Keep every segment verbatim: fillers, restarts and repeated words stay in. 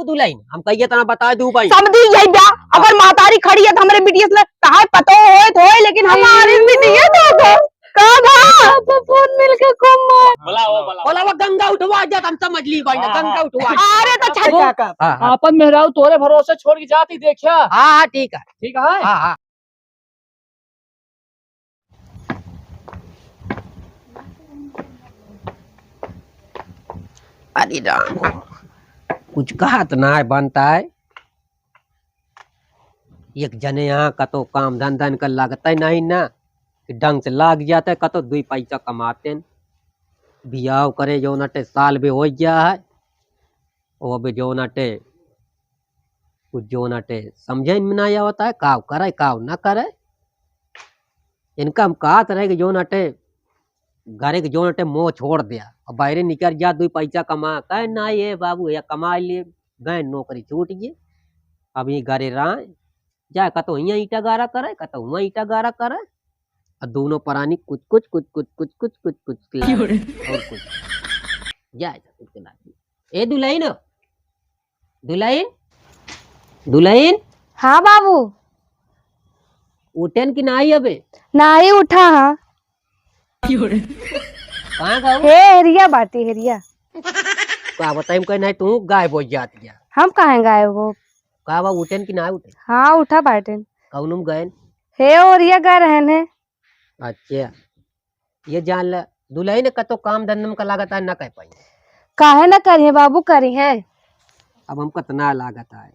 दुलहिन, हम कहिए तना बताइ दू भाई। समधी यही बा, अगर महतारी खड़ी है तो हमरे बिटिया से कहाँ पतो होए तो होए, लेकिन हमारे बिटिया तो हो। का बा? पापा फोन मिलके खूब मार। बोला, वो बोला। बोला, वो गंगा उठवा जात, हम समझ ली भाई, हाँ, गंगा हाँ। उठवा। अरे तो अच्छा। का, का? हाँ, हाँ। आपन मेहरारू तोरे भरोसे छोड़ के जाती देखिया। हाँ, हाँ, ठीक है। ठीक है? हाँ, हाँ। अरे राम, कुछ कहत ना है बनता है। एक जने यहाँ कतो काम धंधा इनका लगता ही नहीं ना, कि ढंग से लाग जाता है, कतो दुई पैसा कमाते हैं। बियाह करे जौन अटे साल भी हो गया है, वो भी जौन अटे कुछ जौन अटे समझे में ना आवता है, काव करे, काव ना करे। इनका हम कहत रहे कि जौन अटे घरे के जौन अटे मोह छोड़ दिया, अब बाहरे निकल जा, दुई पैसा कमा। कहे, "ना ये बाबू, या कमा लिए, गए नौकरी छूट गई, अब ये घरे रहा, जाए कतो हियाँ ईटा गारा करे, कतो हुआँ ईटा गारा करे।" और दोनों परानी कुछ, कुछ, कुछ, कुछ, कुछ, कुछ, कुछ, कुछ की क्यों रे? और कुछ। जाए तो कुछ ना। ए दुलहिन, दुलहिन, दुलहिन। हाँ बाबू। उठेन कि नाही अबे? नाही उठा हाँ। कहाँ गऊ? हे हेरिया बाटी हेरिया। का बताई, हम कहे नाही तू गायब हो जात गया। हम कहाँ गायब हो? का बा, उठेन कि नाही उठे? हाँ उठा बाटेन। कौनुम गएन? हे ओरिया गए रहन है। अच्छा। ये जान ल, दुलहिन कतो काम धंधा में का लागत है, ना कह पाई। काहे ना करिहे बाबू, करिहे। अब हम कतना लागत है।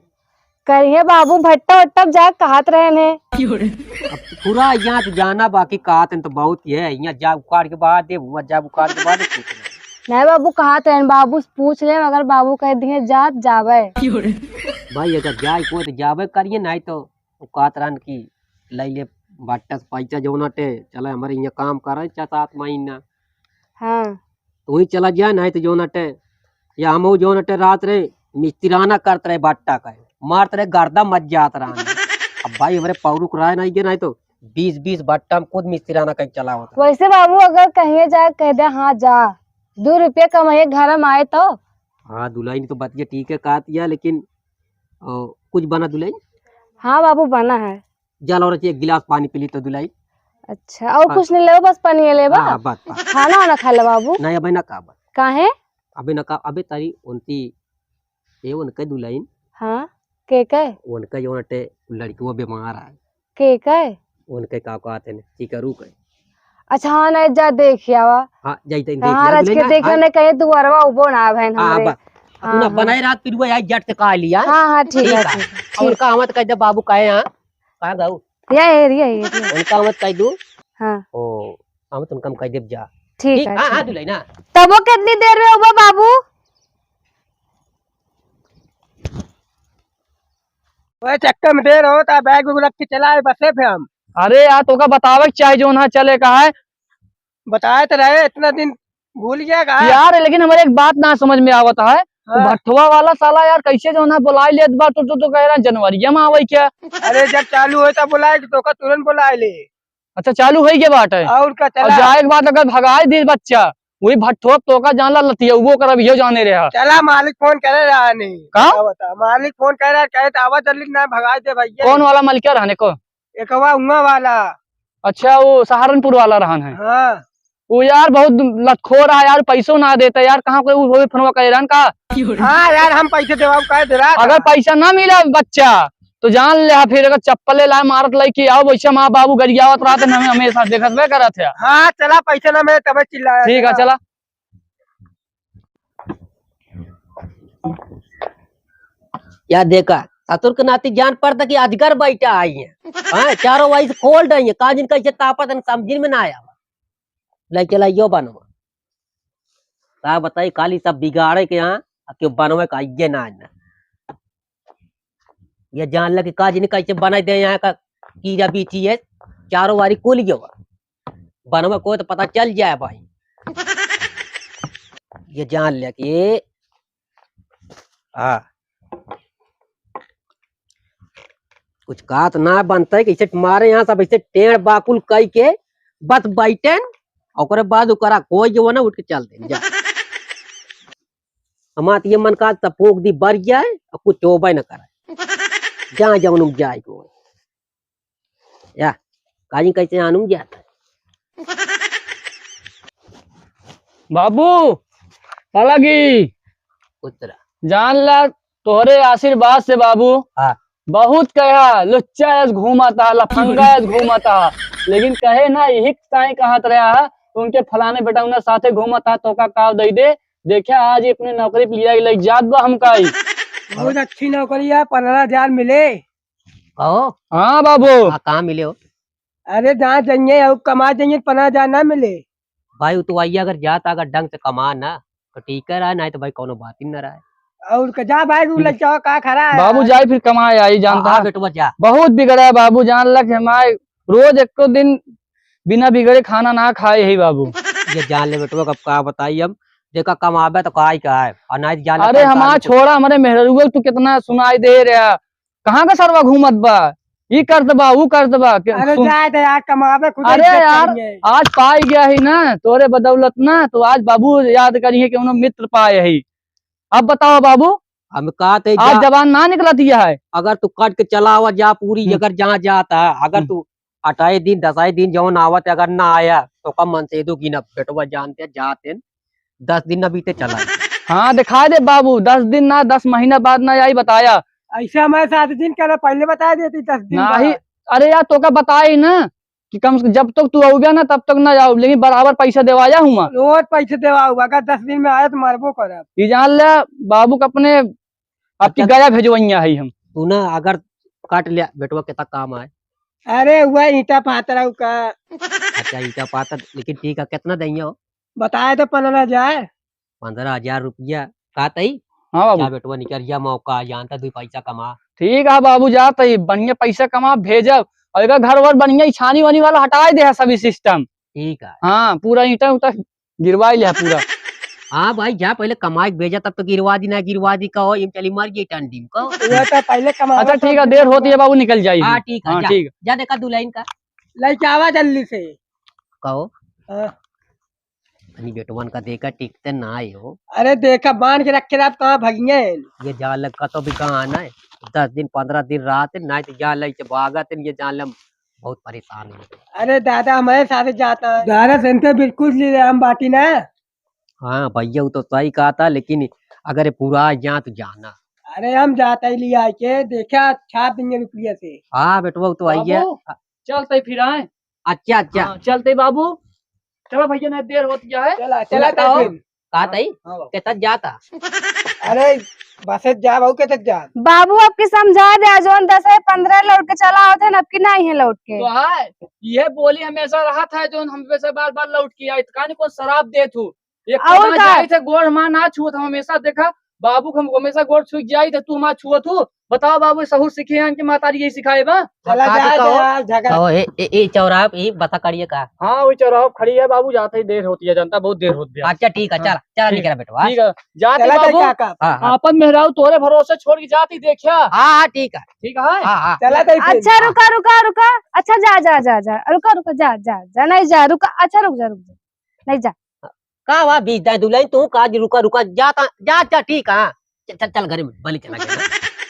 करिहे बाबू, भट्टा उट्टा में जाए कहत रहन है। अब पूरा यहाँ तो जाना बाकी कहत हैं तो बहुत ही है, यहाँ जा उखाड़ के बाद दे, वहाँ जा उखाड़ के बाद दे, कुछ नहीं। नहीं बाबू, कहत रहन, बाबू से पूछ ले, अगर बाबू कह दिए जा, जावे। भाई अगर जाए को तो जावे करिए, नहीं तो वो कहत रहन कि लइ ले भट्टा से पैसा जौन अटे, चले हमरे यहाँ काम करे छह सात महीना। हाँ। तो वहीं चला जाए, नहीं तो जौन अटे, या हम जौन अटे रात रे मिस्तिराना करत रहे भट्टा का, मारत रहे गर्दा मच जात रहन। अब भाई हमरे पौरुख रहे नहीं के, नहीं तो बीस बीस भट्टा हम खुद मिस्तिराना कहीं चला होता। वैसे बाबू अगर कहिए जाए कह दे, हाँ जा, दो रुपया कमाइए घर में आए तो। हाँ दुलहिन तो बतिया ठीक है कहत या, लेकिन ओ, कुछ बना दुलहिन? हाँ बाबू बना है। जा लो रे, एक गिलास पानी पी ली तो दुलहिन। अच्छा, और हाँ। कुछ नहीं लेबा, बस पानी लेबा? हाँ, बस, बस। खाना वाना खा ले बाबू। नहीं, अबे ना का बस। काहे? अबे ना का, अबे तारी उनती, ये उनके दुलहिन। हाँ, के के? उनके जो नटे लड़कियों बीमार है। के के? उनके का कहते हैं, चिकरू के। अच्छा, हाँ, नहीं, जा देख आवा। हाँ, जाई तनी देख कहाँ आवा, रच के दुलहिन, देखा हाँ। नहीं, कहीं दुआरवा उबो ना आवे हाँ, हमरे। बस। हाँ, तू ना हाँ। बनाए रात पिरुआ, आई जट से कहा लिया। हाँ, हाँ, ठीक ठीक है, है। ठीक है, और ठीक। उनका हम तो कह दे बाबू कहे, हाँ। कहाँ गऊ? या एरिया, एरिया। उनका हम कह दू। हाँ। ओ, हम तो उनका हम कह देब जा। ठीक ठीक, है, हाँ, हाँ, ठीक। दुलहिन, हाँ। तबो कितनी देर में होबा बाबू? ओए चक्कर में देर होता, बैग उग रख के चला आए बसे पे हम। अरे यार, तोका बतावे के चाही जौन है चले का है। बताए तो रहे, इतना दिन भूल गया का? यार, लेकिन हमारे एक बात ना समझ में आवत है, हाँ। भट्ठवा वाला साला यार कैसे जौन है बुलाए लेत बा, तू, तू, तू कह रहा जनवरिया में आवे क्या? अरे जब चालू होए तब बुलाए, तोका तुरंत बुलाए ले। अच्छा, चालू होई के बाटे। और का, और चला। जाए के बाद अगर भगाई दी बच्चा, वही भट्ठो तोका जान ला लतिया, वो कर अभियो जाने रहा। चला, मालिक फोन करे रहा नहीं। का? का बता, मालिक फोन करे रहा, कहे तो आवा जल्दी ना भगाई दे भैया। कौन वाला मालिक रहने को? एकवा उहाँ वाला। अच्छा, वो सहारनपुर वाला रहन है। हाँ। वो यार बहुत लतखोर है यार, पैसो ना देता यार, कहाँ कोई वो फोनवा करे रहन का? हाँ यार, हम पैसे देवाऊ कहे दे रहा अगर था। पैसा ना मिला बच्चा, तो जान ले, हाँ, फिर अगर चप्पले लाए मारत लइके आओ, वैसे माँ बाबू गरियावत रहत हैं, हमें हमेशा देखत बे करत है। हाँ, चला, पैसा ना मिले तबे चिल्लाया ठीक है, करा। चला। या देखा, ससुर के नाती जान पड़ता कि अजगर बैठा आई है। हाँ, चारों वाइस खोल रही है, का जिन कैसे तापत है, समझिन में ना आया। ले चला यो बनवा। का बताई, खाली सब बिगाड़े के यहाँ, आ क्यों बनवे का आइए ना, ना। ये जान ले कि का जिन कैसे बनाई दे यहाँ का कीड़ा बीछी है, चारों वारी कुल गयो। बनवे को तो पता चल जाए भाई। ये जान ले कि हाँ, कुछ कात ना बनता है कि इसे मारे यहाँ सब ऐसे टेढ़ बाकुल कई के बस बैठेन, ओकरे बाद ओकरा कोई जो है ना उठ के चल दे जा। हमार त ये मन का त फूंक दी बर जाए और कुछ चोबे न करे। जा जौन उपजाए को। या, काजी कैसे आनू जात। बाबू, अलगी। उतरा। जान ला, तोहरे आशीर्वाद से बाबू, हाँ। बहुत कहा, लुच्चा ऐस घूमता, लफंगा ऐस घूमता, लेकिन कहे ना, यही ताई कहत रहा है, उनके फलाने बेटा उन्हें साथे घूमता, तो का काव दई दे, देखा आज ये अपने नौकरी पे लिया के लेके जात बा हमका ही। बहुत अच्छी नौकरी है, पन्द्रह हजार मिले। कहो? हाँ बाबू। हाँ, कहाँ मिले हो? अरे जहाँ जाइए, अब कमा जाइए, पन्द्रह हजार ना मिले। भाई, वो तो आइए, अगर जाता, अगर ढंग से कमा ना, तो ठीक है रहा, नहीं तो भाई, कोनो बात ही ना रहा है। और क-, जा भाई, तू हम्म। लग जाओ, का खड़ा है? बाबू जाए, फिर कमाए आई, जानता हाँ, है। बेटवा, जा। बहुत बिगड़ा है बाबू, जान लग हमारे रोज एको दिन बिना बिगड़े खाना ना खाए ही बाबू। ये जान ले बेटवा, अब का बताई हम, देखा कमाबे तो का ही का है, और नहीं तो जान ले अरे परेशान हमार हो। छोड़ा, हमारे मेहरुआ तू कितना सुनाई दे रहा, कहाँ का सरवा घूमत बा, ई करत बा, ऊ करत बा, के-, अरे सुन। जाए दे यार, कमाबे खुद अरे इज्जत यार, करेंगे। आज पाई गया ही ना तोरे बदौलत ना, तो आज बाबू याद करिए कि उन्होंने मित्र पाए ही। अब बताओ बाबू, हम कहा थे आज जा, जबान ना निकलत ही है। अगर तू कट के चला आवा जा पूरी हम्म। अगर जहाँ जाता है, अगर हम्म। तू अठाई दिन, दसाई दिन जौन आवत है, अगर ना आया, तो कम मन से दो गिना बेटवा जानते हैं, जाते हैं, दस दिन ना बीते चला। हाँ, दिखाई दे बाबू, दस दिन ना, दस महीना बाद ना आई बताया। ऐसे हमारे साथ दिन करा, पहले बता देती दस दिन नहीं, बाद। अरे यार, तो का बताई ना कि कम से कम जब तक तू आउबे ना, तब तक ना जाऊ, लेकिन बराबर पैसा देवाया हूँ मैं। रोज पैसे देवाऊ, अगर दस दिन में आया तो मरबो करब। ये जान ले बाबू का अपने आपकी अच्छा। गया भेजवैया है हम। तू ना अगर काट लिया, बेटवा कितना काम आए। अरे, हुआ ईंटा पाथर का। अच्छा, ईंटा पाथर, लेकिन ठीक है, कितना दइया हो? बताए तो पन्द्रह हजार। पन्द्रह हजार रुपया, का तई? हाँ बाबू। जा बेटवा, निकल जा, मौका जानता, दो पैसा कमा। ठीक है बाबू, जा तई, बढ़िया पैसा कमा, भेजब। और एक घर वर बढ़िया, ई छानी वानी वाला हटाए दे है सभी सिस्टम। ठीक है। हाँ, पूरा ईंटा उटा गिरवाई लिया पूरा। हाँ भाई, जा पहले कमाई के भेजा, तब तो गिरवा दी ना, गिरवा दी कहो, इम चली मर गई टंडी में, कहो। वो तो पहले कमावा अच्छा, ठीक है, तब देर होती है बाबू, निकल जाइए। हाँ, ठीक है, हाँ, जा, ठीक है। जा देखा दुल्हन का। लेके आवा जल्दी से। कहो। हाँ। तनी बेटवन का देखा, टिकते ना आए हो। अरे देखा, बांध के रखे रहा, कहाँ भगिए हैं? ये जान लग का तो भी कहाँ आना है, दस दिन, पन्द्रह दिन रहत है, नहीं तो जान लग के भागत है, ये जान लग बहुत परेशान है। अरे दादा, हमारे साथ जाता है। दादा, सेंटर बिल्कुल ले हम बाटी ना। हाँ भैया, वो तो सही कहा था, लेकिन अगर ये पूरा जा तो जाना। अरे हम जाता ही लिया के, देखा, छाप देंगे रुपया से। हाँ बेटवा, वो तो आई है। बाबू, चलते फिर आए। अच्छा, अच्छा। हाँ, चलते बाबू। चलो भैया, नहीं देर होती है। चला, चला चला, तो आओ। फिर। का तई? हाँ, बाबू। केतन जाता? अरे, बसे जा बाबू, केतन जा? बाबू, अब की समझा दे, जौन दस है, पन्द्रह लौट के चला आवत है, अब की नहीं है लौट के। तो है, ये बोली हमेशा रहत है, जौन हमेशा बार-बार लौट के आई, तो कानी को शराब देत हूँ। एक और कमा का? जाई थे, गोड़ हमार ना छुअत, हम हमेशा देखा, बाबू के हम हमेशा गोड़ छुई जाई थे, तू हमार छुअत हूँ। बताओ बाबू, सहूर सीखे हैं कि महतारी यही सिखाए बा? चला का जा, तो कहो? जा, झगड़ा। कहो, ए, ए, ए, चौराहा पे, ए, बता करिए का? हाँ, वही चौराहा पे खड़ी है बाबू, जाते ही देर होती है, जनता बहुत देर होती है। अच्छा, ठीक है, हाँ, चल, चल, ठीक निकल है। बेटवा। ठीक है, जाते चला बाबू, जाए, का, का? हाँ, हाँ। आपन मेहरारू तोरे भरोसे छोड़ के जाती, देखिया। हाँ, हाँ, ठीक है। ठीक है? हाँ, हाँ। चला जाए फिर। अच्छा, रुका, रुका, रुका। अच्छा, जा, जा, जा, जा। रुका, रुका, जा, जा, जा, नहीं जा, रुका। अच्छा, रुक जा, रुक जा। नहीं जा। का हुआ, बीच दाएं दुल्हन, तू का जी, रुका, रुका, जा, ता-, जा, जा, ठीक है, हाँ। चल, चल, चल, घरे में, बलि चला गया,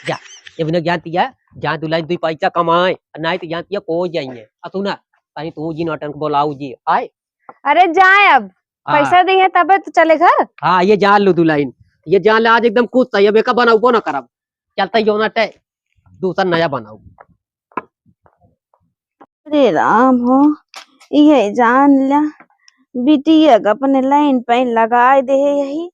जा। ये बिना ज्ञान तिया, जा दुल्हन, दुई पैसा कमाए, नहीं तो ज्ञान तिया, कोई जाइए। आ, सुना, कहीं तू जी नौटंक बोलाऊ जी, आए? अरे, जाए अब, हाँ। पैसा दी है, तबे तो चले घर। हाँ, ये जान लो दुल्हन, ये जान ले, आज एकदम खुश था, अब एका बनाऊ ना करब, चलता ही जो ना टे, दूसरा नया बनाऊ। अरे राम हो, इहे जान ल्या, बिटिया के अपने लाइन पाइन लगाए दे यही,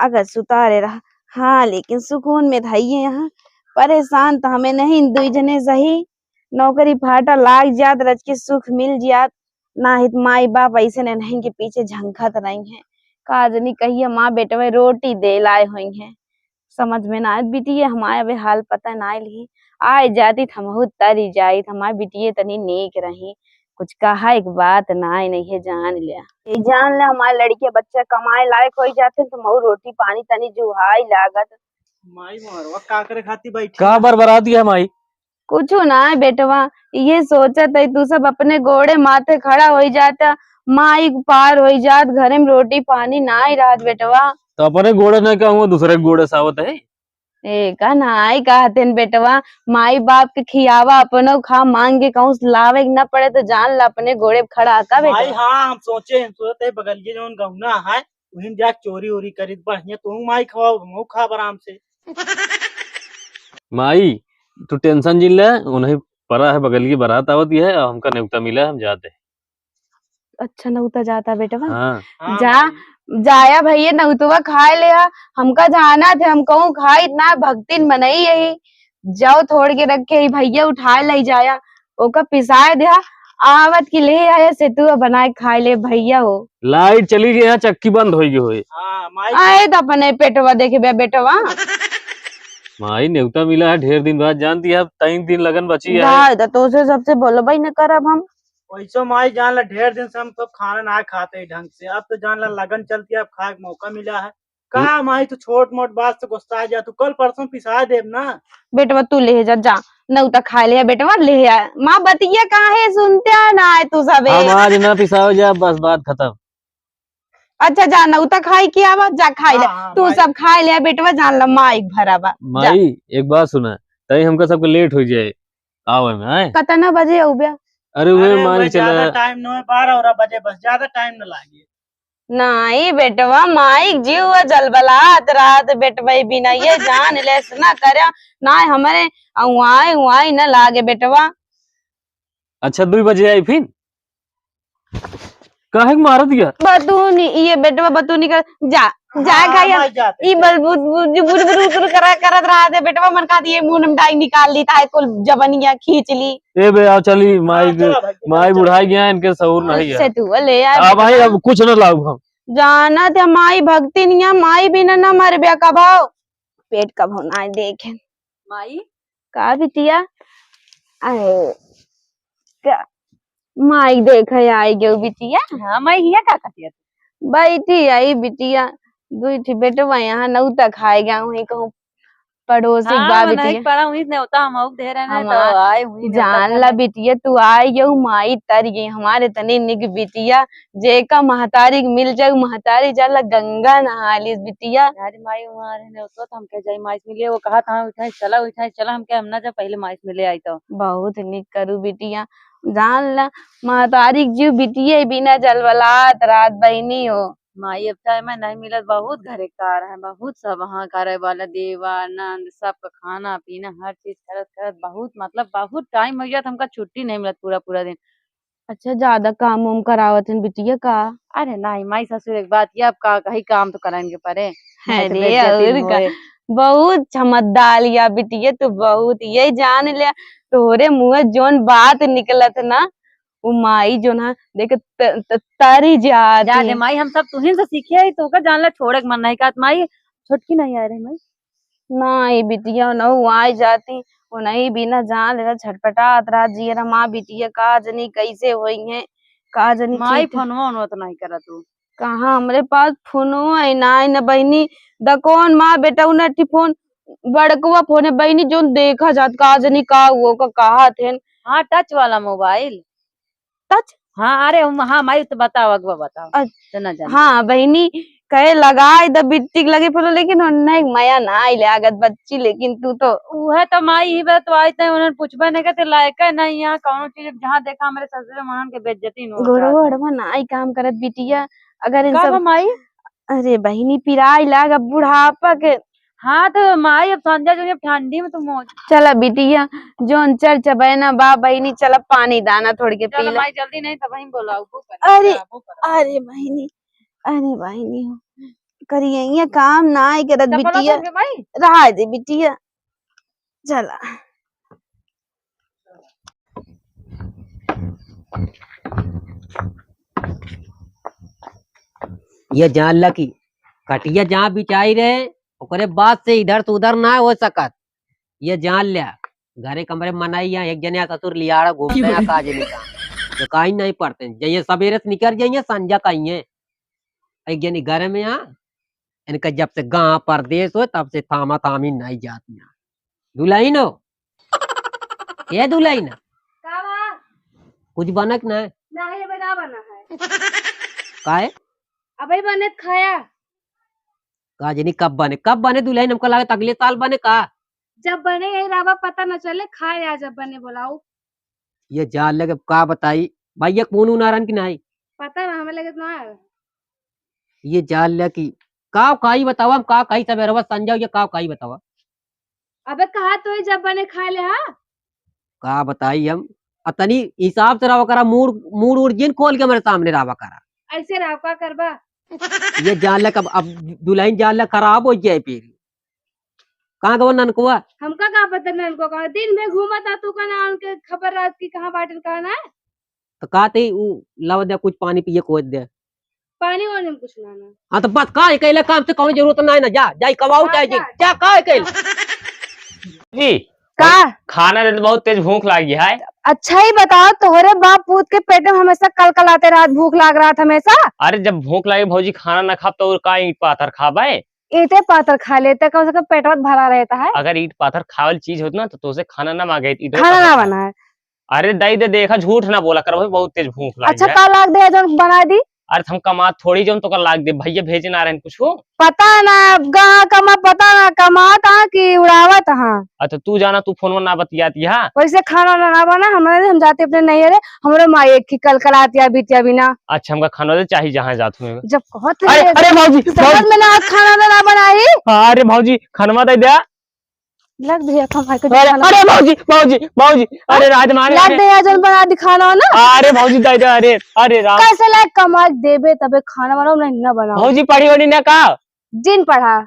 अगर सुतारे रहा। हाँ, लेकिन सुकून में धइये यहाँ, परेशान तो हमें नहीं दुई जने सही, नौकरी फाटा लाग जात, रज के सुख मिल जात, ना हित माई बाप ऐसे ने नहीं के पीछे झंखत रही हैं। का जनी कहिए माँ बेटवे रोटी दे लाए हुई हैं। समझ में ना आए, बिटिये हमारे अबे हाल पता ना लिही। आए जाती त हमहू तरी जाई, हमारे बिटिये तनी नीक रही। कुछ कहा एक बात ना आए, नहीं है जान लिया। ये जान ले हमारे लड़के बच्चा कमाए लायक हो जाते तो महू रोटी पानी तनी जुहाई लागत। माई मोहरवा का करे खाती बैठी? का बरबरा दिया माई? कुछ ना है बेटवा, ये सोचत है तू सब अपने गोड़े माथे खड़ा हो जाता, माई पार हो जात, घरे में रोटी पानी ना ही रहत बेटवा। तो अपने गोड़े न कहूँ, दूसरे के गोड़े से आवत है। ए, का नाई कहतेन बेटवा, माई बाप के खियावा, अपनो खा, मांग के कहूँ से लावे के न पड़े, तो जान ला अपने गोड़े पे खड़ा का बेटवा। माई, हाँ, हम सोचे, हम सोचत है बगलिए जौन गहुना है, वहीं जा चोरी ओरी करी, बढ़िया तू माई खवाओ, हम खाब आराम से। माई, तू tension जिन ले, उन्हीं परा है बगल की बारात आवत है, हमका नेवता मिला है, हम जाते हैं। अच्छा, नौता जाता बेटवा। हाँ। हाँ, जा, माई। जाया भैया, नौतवा खाए ले आ। हमका जाना थे, हम कहूँ खाई इतना भक्तिन मनई यही। जाओ, थोड़ के रख के ही भैया उठाए ले जाया, ओका पिसाए द्या, आवत की ले आया से तू बनाए खाए ले भैया हो। लाइट चली गई है, चक्की बंद होई गई होई। हाँ, माई। आए तो अपने पेटवा देखे बे बेटवा। माई, नेवता मिला है ढेर दिन बाद, जानती है, अब तीन दिन लगन बची है। दादा, तो उसे सबसे बोलबई न करब हम। वैसो माई जान ला, ढेर दिन से हम सब खाना ना खाते हैं ढंग से, अब तो जान ला लगन चलती है, अब खाए के मौका मिला है। का हम्म। माई, तू छोट मोट बात से गुस्सा जा, तू कल परसों पिसा देब ना। बेटवा, तू ले जा, जा, नौता खा ले बेटवा, ले आ। माँ बतिया काहे सुनते है ना, आए तू सबे। हम आज ना पिसाओ जा, बस बात खत्म। अच्छा, जा, नौता खाई के आवा, जा, खाई ले। हाँ, हाँ, तू माई। सब खाई ले, बेटवा, जान ला, माई भरा बा। जा। माई, एक बात सुना, तई हमका सबके लेट हो जाए आवे में, आए? कतना बजे अउबे? अरे, वे अरे, मान वे के चला। ज्यादा टाइम न होए, बारह और बजे बस, ज्यादा टाइम न लागे। नाई बेटवा, माई जीव जलबलात रात बेटवा, ई बिना ये जान लेस ना करे, ना हमरे अउआई, उआई न लागे बेटवा। अच्छा, दुई बजे आई फिर? काहे के मारत गया? बतूनी, ये बेटवा बतूनी कर, जा, जा हाँ, खाया। माई जाते ई हैं। बल बुद, बुद, बुद, बुद, बुद करा, करत रहा थे, बेटवा मन का दिए मुंह में डाई निकाल ली, ताए कुल जबनिया खींच ली। ए बे, आओ चली, माई हाँ, के, चलो भाई, माई चलो। बुढ़ाई गया, इनके सहूर नहीं है। से तू ले आ हाँ भाई, बेटवा। अब कुछ न लाऊ हम। जाना थे माई भक्ति निया, माई बिना न मरबे कभाओ, पेट कभाओ ना देखे। माई? का बिटिया? अरे, का? माई देखे आई गयो बिटिया। हाँ, माई हिया का करती है? बैठी आई बिटिया, दुई ठी बेटवा यहाँ नौता खाए गया, वहीं कहूँ पड़ोसी हाँ, बा वनही बिटिया। पड़ा हुई नेवता हम आउक दे रहे हैं, तो हमार आए हुई नेवता जान ला खाए। बिटिया, तू आई गयो, माई तर गई हमारे तनी निक बिटिया, जेका महतारी के मिल जाऊ, महतारी जाला गंगा नहा ली बिटिया। अरे माई, वहाँ रहे नेवता तो हम कह जाई माई से मिलिए, वो कहा था, "उठाई चला, उठाई चला," हम कहे, "हम ना जा, पहले माई से मिले आई तो।" बहुत निक करू बिटिया, जान ला, महतारी के जीव बिटिया बिना जलवलात रात बहिनी हो। माई, अब time नहीं मिलत, बहुत घरे कार है, बहुत सब वहाँ करे वाला, देवा, नंद, सबका खाना पीना, हर चीज करत करत बहुत, मतलब, बहुत time हो गया, तो हमका छुट्टी नहीं मिलत पूरा पूरा दिन। अच्छा, ज्यादा काम वाम करावत हन बिटिया का? अरे नहीं माई, ससुर एक बात, ये अब का कही, काम तो करन के परे, नहीं तो अरे, बेइज्जती और न का? होए। बहुत समझदार या बिटिया, तू बहुत ये जान ले, तोहरे मुँह जोन बात निकलत ना, उ माई जोन है, देख त-, त-, तारी जाती। जा दे माई, हम सब तुहिन से सीखे ही, तो का जान ला छोड़े के मन नहीं कहत माई, छोटकी नहीं आ रही माई। नाई बिटिया, न उ आई जाती, उनही बिना जान लेला छटपटात रहा जियरा। माँ बिटिया का जनी कैसे होई है, का जनी माई ठीक है। फोनवा ओनवा तो नहीं करत तू। कहाँ हमरे पास फोनवा है, नाई न बहिनी, द कौन माँ बेटा उन्हें ठी फोन, बड़कवा फोन है बहिनी, जोन देखा जात का जनी का वो का कहा थे। हाँ, touch वाला mobile। Touch? हाँ, अरे, हम, हाँ, माई, तो बताओ, अगवा बताओ। अच्छा। तो ना जाने। हाँ, बहिनी, कहे लगाए द बिट्टी के लगे फोन, लेकिन उन्हें मया ना आइले, आगत बच्ची, लेकिन तू तो उहे तो माई ही बा, तो आई तय उन्हें पूछबे नहीं करते, लायक है नहीं यहाँ, कौनो चीज, जहाँ देखा हमरे ससुरे मनन के बेइज्जती न होत गोड़वा रहत है। ओड़वा ना आई काम करत बिटिया, अगर इन का सब बा माई? अरे बहिनी, पिराई लाग, अब बुढ़ापा के हाँ, तो माई, अब संझा जो अब ठंडी में तो मौज। चला बिटिया, जोन चर चबैना बा बहिनी, चला पानी दाना थोड़ के चल पी ला। माई, जल्दी नहीं तो वहीं बोलाओ, वो कर, अरे, वो कर। अरे बहिनी, अरे बहिनी हो, करिए ये काम ना आए करत चप्पल बिटिया। पहन के माई? रहा दे बिटिया, चला। ये जान ला कि कटिया जहाँ बिछाई रहे, ओकरे बाद से इधर से उधर ना हो सकत। ये जान ल्या, घरे कमरे मनई या एक जने ससुर लियाड़ा घूमते हैं, का जने का। जो काई नहीं पड़ते हैं, जइए सबेरे से निकल जाइए, संझा काइए। एक जनी घर में आ, इनका जब से गांव परदेस हो, तब से थामा थामी नहीं जाती है। दुलहिन हो, ए दुलहिन, का बा? कुछ बनक ना है? नहीं, अबे ना बना है। काहे? अबे बने त खाया। का जनी कब बने, कब बने दुलहिन? हमका लागत अगले साल बने का? जब बने यही रावा पता न चले, खाए आ जब बने बोलाओ। ये जान लगे, अब का बताई, भइया कौन उनारन की नाही? पता ना, हमें लगे ना है। ये जान ले कि का काई बतावा, हम का काई सबेरवा संझा, ये का काई बतावा। अबे कहा तो ही जब बने खाए ले, हाँ? का बताई हम, अतनी हिसाब से रहा करा, मूड़, मूड़ उड़ जिन खोल के मेरे सामने रहा करा। ऐसे रहा, का करबा? ये जान ले, अब, अब दुलहिन जान ले खराब हो जाए फिर। कहाँ गवा ननकुआ? हमका का पता ननकुआ कहाँ? दिन में घूमत आ तू, का ना उनके खबर रात की कहाँ बाटन, कहाँ ना? तो का ते उ लाव दे, कुछ पानी पिए को दे। पानी वानी में कुछ ना ना। हाँ, तो बस का है, कैले काम से कौनो जरूरत ना है ना, जा, जा, कमाओ हाँ, चाहे जी, जा। जा, का है कैले? जी, का? खाना दे, बहुत तेज भूख लागी है। अच्छा ही बताओ, तोहरे बाप पूत के पेट में हमेशा कलकलाते रहत, भूख लाग रहत हमेशा। अरे, जब भूख लागे भौजी, खाना ना खाब तो और का ईंट पाथर खाबे? ईंटे पाथर खा लेते, कम से कम पेटवा भरा रहता है। अगर ईंट पाथर खावल चीज होत ना, तो तोसे खाना ना मांगे, ईंटवे खाना पाथर ना खा। बना है। अरे दाई दे, देखा, झूठ ना बोला कर भाई, बहुत तेज भूख लागी अच्छा, है। का लाग दे, जौन बना दी? अरे, हम कमात थोड़ी, जौन तोका लाग दे, भैया भेजे ना रहन कुछ। पता ना, अब कहाँ कमा, पता ना, कमात हाँ कि उड़ावत हाँ। अच्छा, तू जाना, तू फोन में ना बतियाती, हाँ? वैसे खाना ना, ना बना, हमरा, हम जाते अपने नैहरे, हमरो माई एक ही कलकलातिया बिटिया बिना। अच्छा, हमका खाना दे, चाहे जहाँ जात हूँ। जब कहत अरे, रहे, अरे भौजी, समझ भौजी। में ना, खाना ना, ना बनाई। हाँ, अरे भौजी, खानवा दे दे। लग भैया कमाई के अरे, खाना। अरे भौजी, भौजी, भौजी, अरे रात माने लग अरे। भैया जल बना दी खाना ना। अरे भौजी, दे दे, अरे, अरे राम। कैसे लायक कमाई देबे तबे खाना बनाओ, नहीं ना बनाओ। भौजी पढ़ी होनी ना का? जिन पढ़ा।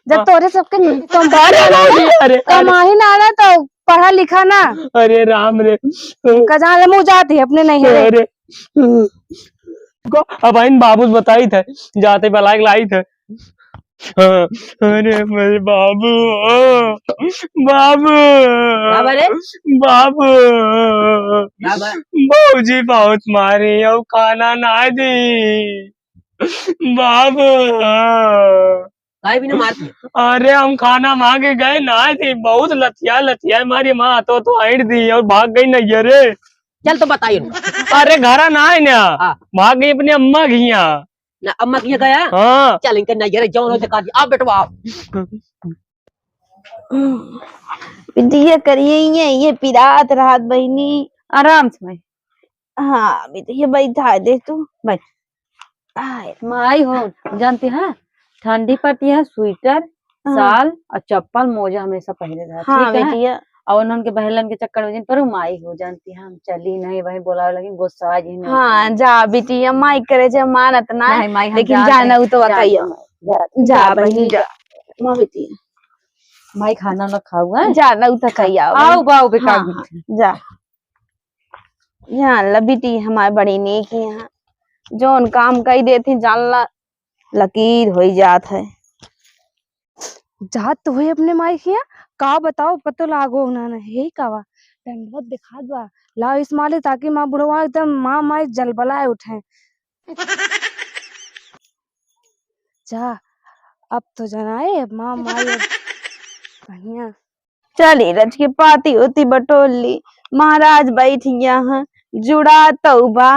जब हाँ। तोरे सबके तुम अरे भौजी, अरे, अरे। कमाही ना ना तो पढ़ा लिखा ना। अरे राम रे। का जान ले मुँह जाती है अपने नहीं रे। अरे। को अब आइन बाबू से बताई थे, जाते बलाइक लाई थे। हाँ, अरे मेरे बाबू, ओ, बाबू, का बा रे? बाबू, का बा? भौजी बहुत मारी, अब खाना ना दी, बाबू। काहे बिना मारती? अरे हम खाना मांगे गए ना दी, बहुत लतिया लतिया मारी माँ तो, तो आइट दी और भाग गई नैहरे। चल तो बताइए। अरे घरा ना है ना, हाँ। भाग गई अपने अम्मा के यहाँ। ना अम्मा के यहाँ गया? हाँ। चल इनके नैहरे जौन हो दिखा दी। आ बेटवा आओ। बिटिया करिए ये, ये पिरात रात बहिनी। आराम से भाई। हाँ बिटिया बैठा दे तू। बैठ। आए। माई हो, जानती है, ठंडी पड़ती है, स्वेटर, हाँ। साल और चप्पल, मोजा हमेशा पहने रहा, हाँ, ठीक है? बिटिया। और उन्होंने के बहलन के चक्कर में जिन पर माई हो, जानती है, हम चली नहीं, वही बोलावे लगी, गुस्सा आ जी नहीं। हाँ, जा बिटिया, माई करे जे मानत ना, नहीं, माई, हम लेकिन जा जाना नहीं, उ तो जा बताइए। नहीं, जा, जा जा बहिनी, बहिनी, जा। जा। माँ बिटिया। माई खाना ना खाऊ, हैं? जा ना, उ तो खाई आओ, आओ, आओ, बेटा, हाँ, हाँ, जा। जान ला बिटी, हमार बड़ी नेक ही हैं, जौन काम कई देती, जान ला, लकीर होई जात है। जात तो हुई अपने माई के यहाँ, का बताओ, पतो लागो ना, ना, यही का बा, दंडवत दिखात बा, लाओ इस माले, ताकि माँ बुढ़वा एकदम माँ माई जलबलाए उठे। जा, अब तो जनाए, अब माँ माई अब बढ़िया। चली रच के पाती होती बटोली, महाराज बैठ गया है, जुड़ा तौबा,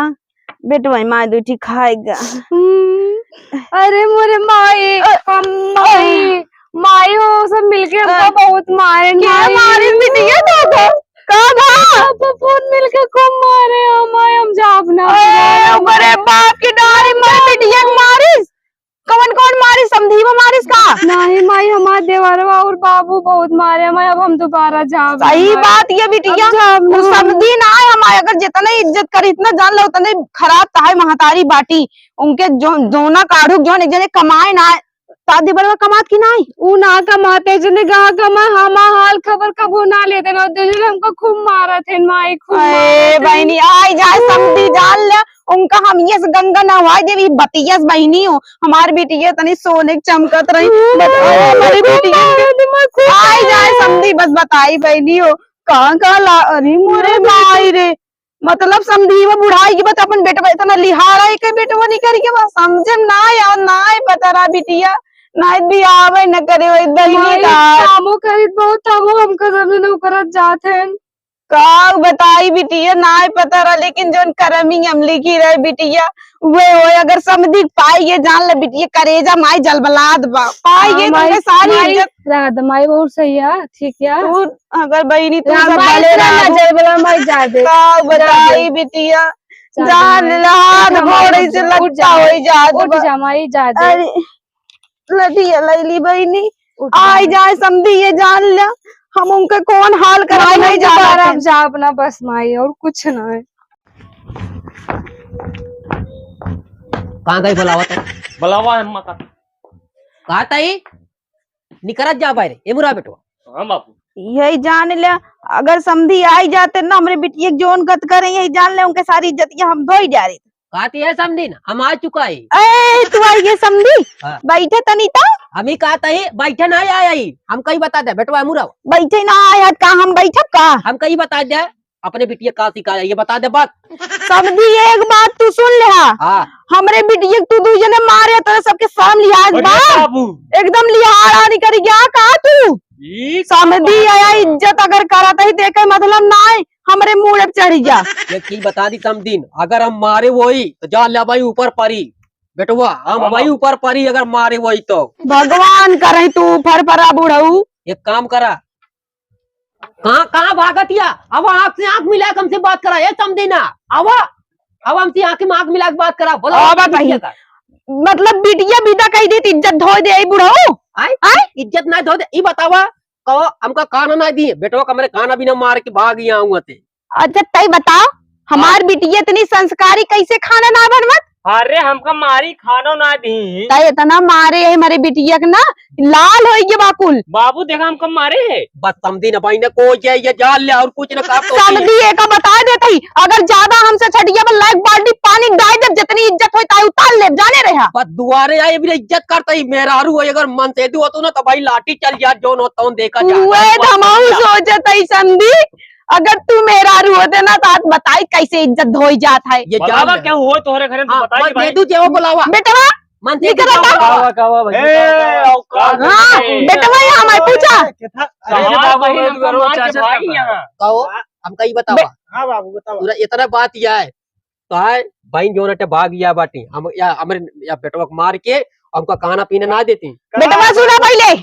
बेटवा माँ दूठी खाएगा। हम्म, अरे मोरे माई, अ, हम माई, अ, माई हो, सब मिलके हमका अ, बहुत मारे, के माई। मारे बिटिया तो का? का भा? पापा बहुत मिलके खूब मारे, हम माई, हम जाब ना। अरे, ओकरे बाप की डारी मार बिटिया के मारिस। कवन कवन मारिस? समधियो मारिस का? नहीं माई, हमार देवरवा और बाबू बहुत मारे हमारे, अब हम दोबारा जाब सही ना। बात ये बिटिया, अब जाब ना उ हम। समधी ना है हमारे, अगर जितना इज्जत करी, इतना जान लो, उतने खराब ताहे महतारी बाटी। उनके जो, जोना काढ़ू, जोन एक जने कमाए ना है, ता देवरवा कमात की नाई? उ ना कमाते, जने गा कमा, हमा हाल खबर कबो ना लेते ना, दे जने हमको खूब मारत है माई, खूब अरे मारत है। बहिनी, आई जाए समधी जान ले, उनका हम ये से गंगा नहवाई देवी बतियस बहिनी हो। हमार बिटिया तनी सोने के चमकत रही। हम्म, बताओ, हमारी खूब बिटिया मारत है, माई, खूब आई जाए मारत है। समधी, बस बताई बहिनी हो। कहाँ, कहाँ ला, अरे मोरे माई रे। मतलब समधिया बुढ़ाई के बाद अपन बेटवा इतना लिहारा है के बेटवा नहीं करी के बस समझे ना यार, ना है पता ना बिटिया, ना भी आवे न करे वही बहिनी माई, का। कामो करित बहुत था, वो हमका समझे न करत जात हैं। का बताई बिटिया, नाय पता रहा, लेकिन जौन करमी हम लिखी रहे बिटिया, उहे होय। अगर समधी पाई गे जान ले बिटिया, करेजा माई जलबलात बा। पाई गे हाँ, तो माई, सारी माई, इज्जत। राधा माई बहुत सही है, ठीक है। तू अगर बहिनी तू राधा सब माई भले इतना ना रहबू। जलबला माई जा दे। का जा बताई दे। बिटिया, जा दे जान माई। ले हाथ इतना गोड़ माई से उठ लट्ठा जा, होई जात उठ बा। जा माई, जा दे। अरे, लठिया लैली बहिनी, उठ जा आई माई। जाए समधी ये जान ले, हम उनके कौन हाल करब माई, नहीं हम दोबारा जाना अब जा अपना बस माई, और कुछ ना है। कहाँ गई बुलावा तो? बुलावा है अम्मा का। कहा ताई? निकरत जा बाहर, ए मुरा बेटवा। हाँ बापू। यही जान ले, अगर समधी आई जाते ना, हमरे बिटिया के जौन गत करे, यही जान ले, उनके सारी इज्जतिया हम धोई जा रही। कहती है समधी ना, हम आ चुका है। ए, तू आई है समधी? हाँ। बैठे तनी तो। हम ही कहता ही, बैठे ना आया ही। हम कहीं बता दे, बेटवा मुरा। बैठे ना आया, का हम बैठब का? हम कहीं बता दे, अपने बिटिया का सिखाया, ये बता दे बात। समधी, एक बात तू सुन ले हा। हाँ। हमरे बिटिया के तू दुई जने मारे, तोरे सबके शर्म लिहाज अरे बा? बाबू। एकदम लिहाड़ आनी करी गया का तू? ई का समधी बात आया है? इज्जत अगर करत ही, तो एकर मतलब ना है हमरे मूड़े पे चढ़ी जा। एक चीज बता दी समधीन, अगर हम मारे वही, तो जान ले भाई ऊपर परी। बेटवा, हम हाँ भाई बाबू। ऊपर परी अगर मारे वही तो। भगवान करे तू ऊपर परा बुढ़ऊ। एक काम करा, कहाँ, कहाँ भागत या? अब आँख से आँख मिला के हमसे बात करा, ए समधी ना। आवा, अब हमसे आँख में आँख मिला के बात करा। बोला, आवा बिटिया भाई। का। मतलब बिटिया विदा कही दी, इज्जत धोई दे, आई बुढ़ऊ। आय? आय? इज्जत ना धोई दे, ई बतावा, कहो, हमका खाना ना दी, बेटवा कमरे खाना भी ना मार के भाग यहाँ हुआ थे। अच्छा, तई बताओ, हमार हाँ। बिटिया इतनी संस्कारी, कैसे खाना ना बनवत? अरे, हमका मारी, खानो ना दी। तई इतना मारे है हमारे बिटिया के ना, लाल होई गे बाकुल। बाबू, देखा, हमका मारे है। बस समधी ना भाई ने को ये, ये जान ले और कुछ ना कहा तो समधी एका बता देते ही, अगर ज्यादा हमसे छटिया में लायक बाल्टी पानी डाल दे, जितनी इज्जत होई ताई उतार ले, जाने रहा। बस दुआरे आए भी इज्जत करते ही, मेहरारू है, अगर मन से दू होतो ना तो भाई लाठी चल जा, जोन होता हूँ देखा जा। उहे तो हमहू सोचत ही समधी, अगर तू मेहरारू होते ना, तो आज बताई कैसे इज्जत धोई जात है। ये बुलावा जान ले। क्या हुआ तोहरे घरे, तू हाँ, बताई बस भाई। दे दू, जेवा बुलावा। बेटवा, मन से निकल दू, जेवा आता। बुलावा। कावा, कावा भाई, ए, कावा? औकात हाँ, नहीं है। बेटवा, यहाँ मैं पूछा। कैसे कहाँ बाबू भाई, मैं हमका दुआरो मार के चाचा भाई करता है। यहाँ। कहो, हम कहीं बतावा। बे- हाँ बाबू, बतावा। पूरा इतना बात यह है, तो है, बहन जोन अटे भाग गया बाटी। हम, या, हमरे, या बेटवा के मार के हमका खाना पीना ना देती। बेटवा सुना पहले,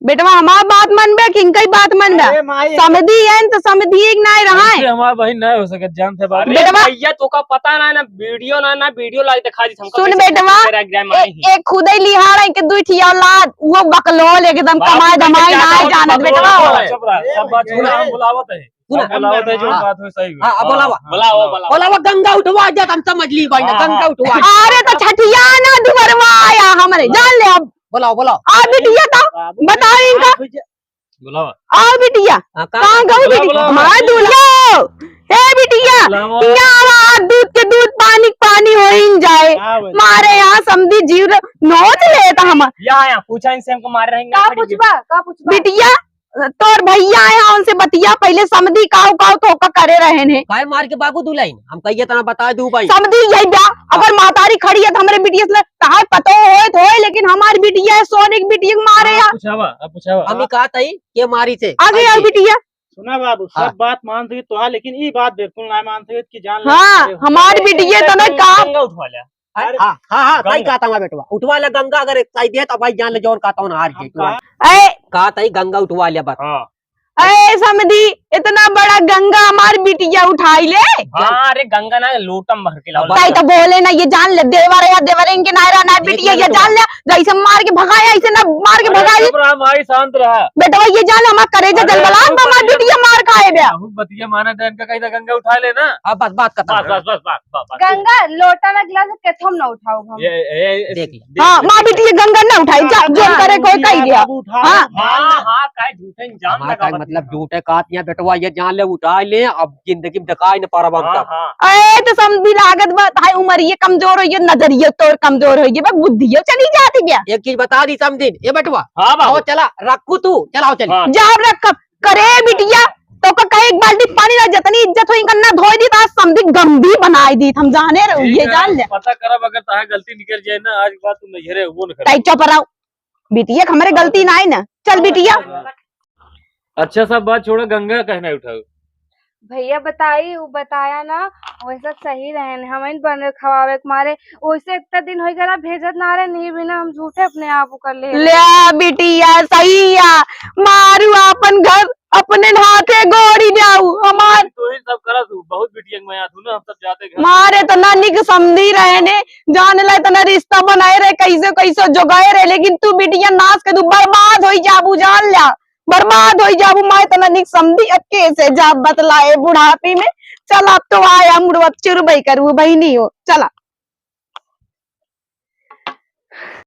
बेटवा, हमार बात मनबे कि इनकई बात मनबे? अरे माई, समधी है न तो समधी एक ना रहा है। ऐसे हमार बहिन ना हो सकत, जानते बात। अरे बेटवा। भैया, तोका पता ना, ना वीडियो ना, ना वीडियो लाइव दिखा दी हमको, सुन कैसे बेटवा, कैसे रह गया ए, माई। एक खुदे लिहाड़ है कि दुई ठी औलाद, वो बकलोल एकदम बाबू कमाई के धमाई क्या ना बात जानत बकलोल बेटवा। है? चुप रह, सब बात छोड़ा, हम बुलावत है। सुना। हम बुलावत है, जो हाँ। बात हो सही हो। हाँ, अब बुलावा। हाँ, बुलाओ, बुलाओ। बुलावा, गंगा उठवा जात, हम समझ ली भाई ना, हाँ, गंगा हाँ। उठवा। अरे तो छठिया ना दुबरवा आया हमरे, जान ले अब। बुलाओ, बुलाओ। आ बिटिया तो बाबू, बताओ इनका। बुलावा। आ बिटिया, हाँ, कहाँ कहाँ गऊ बुलाओ, बिटिया? बुलाओ। हमार दूल्हा। हे बिटिया, बुलाओ। यहाँ आवा, दूध के दूध, पानी के पानी होइन जाए। हाँ, भाई। मारे यहाँ समधी जीव रे-, नोच लेता हम। यहाँ, यहाँ, पूछा इनसे, हमको मार रहे हैं, का खड़ी पूछबा, का पूछबा? बिटिया, तोर भैया आए हैं, उनसे बतिया, पहले समधी काऊ काऊ तोका करे रहे ने। काहे मार के बाबू दुलाइन? हम कहिए तना बता दू भाई। समधी यही बा, हाँ। अगर मातारी खड़ी है तो हमरे बिटिया से तहार पतो होए तो होए, लेकिन हमार बिटिया है, सोने की बिटिया के मारे हाँ, या। पूछावा, अब पूछावा। हम ही कहा तई, के मारी थे? आगे आओ बिटिया। सुना बाबू, हाँ। सब बात मान सके तो हाँ, लेकिन ई बात बिल्कुल ना मान सके कि जान ले हाँ, अरे, हमार अरे, बिटिया अरे, तो नहीं अरे, काम। गंगा उठवा ले। अरे, हाँ, हाँ, हाँ, सही गंगा। कहा था बेटवा। उठवा ले गंगा, अगर एक सही दे तो भाई जान ले जोर कहा था ना हार हम गई। कहा? ए, कहा था ही गंगा उठवा ले बस। हाँ। ए, समधी, इतना बड़ा गंगा हमार बिटिया उठाई ले। हाँ, अरे गंगा ना लोटम भर के लाओ। ताई तो बोले ना, ये जान ले, देवर या देवरेन के नायरा ना ये बिटिया, क्या ये जान ले, जैसे मार के भगाया, ऐसे ना मार के अरे भगाई। चुप रहा भाई, शांत रहा। बेटवा, ये जान ले, हमार करेजा अरे जलबलात चुप बा, हमार रहा। बिटिया मार खाए बे। बहुत बतिया माना जाए, इनका कहीं तो गंगा उठा लेना। अब बस बात खत्म। बस, बस, बस, बस, बस, बस। गंगा, लोटा ना गिलास केथम ना उठाओ हम। ये, ये, ये, देख ले। देख हाँ, ले, माँ देख ले। बिटिया गंगा ना उठाई, जा, हाँ, जो करे कोई कही गया। बाबू उठा। हाँ। हाँ, हाँ, काहे झूठे इंजाम हमार लगा का बस मतलब इनका। झूठे कहत यहाँ बेटवा, ये जान ले उठा ले, अब जिंदगी में दिखाई न पारब हम हाँ, तब। हाँ। ए, तो समधी लागत बा, हाय उमरिये कमजोर होइये, नजरिये तोर कमजोर होइये, बा बुद्धिये चली जाती बा। एक चीज बता दी समधिन, ए बेटवा, हाँ बाबू। आओ चला, रखू तू, चलाओ चल। हाँ। जा अब रख, करे बिटिया, तोका कहे एक बाल्टी पानी ना, जितनी इज्जत होई इनका ना धोई दी, तो आज समधी गंदी बनाई दी, हम जाने रहो, ठीक ये है, जान ले। पता करब, अगर तहां गलती निकल जाए ना, आज के बाद तू नैहरे वो न करे। ताई चुप रहो, बिटिया, हमरे गलती ना है ना, चल बिटिया। अच्छा, सब बात छोड़ो, गंगा कहना उठाओ। भैया बताई, उ बताया ना, वैसा सही रहेन, हमइन बन खवावे के मारे, वैसे इतना दिन होइ गला भेजत ना रहे, नहीं बिना हम झूठे अपने आप उ कर ले। ल्या बिटिया, सही या, मारू आपन घर अपने हाथे गोड़ी जाऊ, हमार तू ही सब करत हूँ, बहुत बिटिया के मैं आत हूँ ना, हम सब जाते घर। मारे तो ना निक समधी रहेने, जान ला इतना रिश्ता बनाए रहे, कैसे कैसे जोगाए रहे, लेकिन तू बिटिया नाश कर दू, बर्बाद होइ जाबू, जान ल्या। बर्बाद होइ जाबू, माय तना निक समधी, अब कैसे जाब बतलाए बुढ़ापी में। चला, अब तो आया मुड़वा चुरबई करू बहिनी हो, चला।